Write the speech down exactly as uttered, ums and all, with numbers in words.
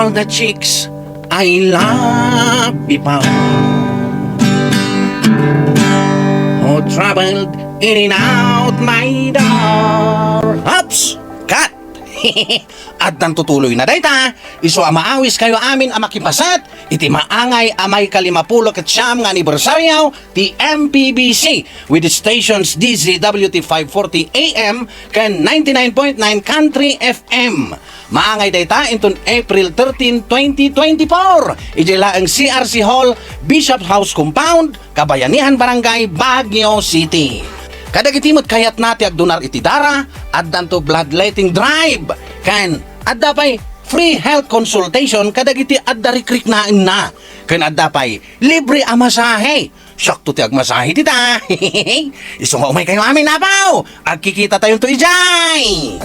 The chicks, I love people who traveled in and out my door. Oops! Cut! Addan tutuloy na dayta, isu a maawis kayo amin a makipaset iti maangay a maikalimapulo ket siam nga anibersaryo ti M P B C with stations D Z W T five forty A M ken ninety-nine point nine Country F M. Maangay dayta inton April thirteen, twenty twenty-four, idiay laeng C R C Hall, Bishop House Compound, Kabayanihan Barangay, Baguio City. Kadagiti met kayatna ti agdunar iti dara, addanto bloodletting drive, ken adda pay free health consultation kadagiti adda rikriknaenna, ken adda pay libre a masahe. Siakto ti agmasahe dita. Isu nga umay kayo amin, apaw! Agkikita tayonto idiay!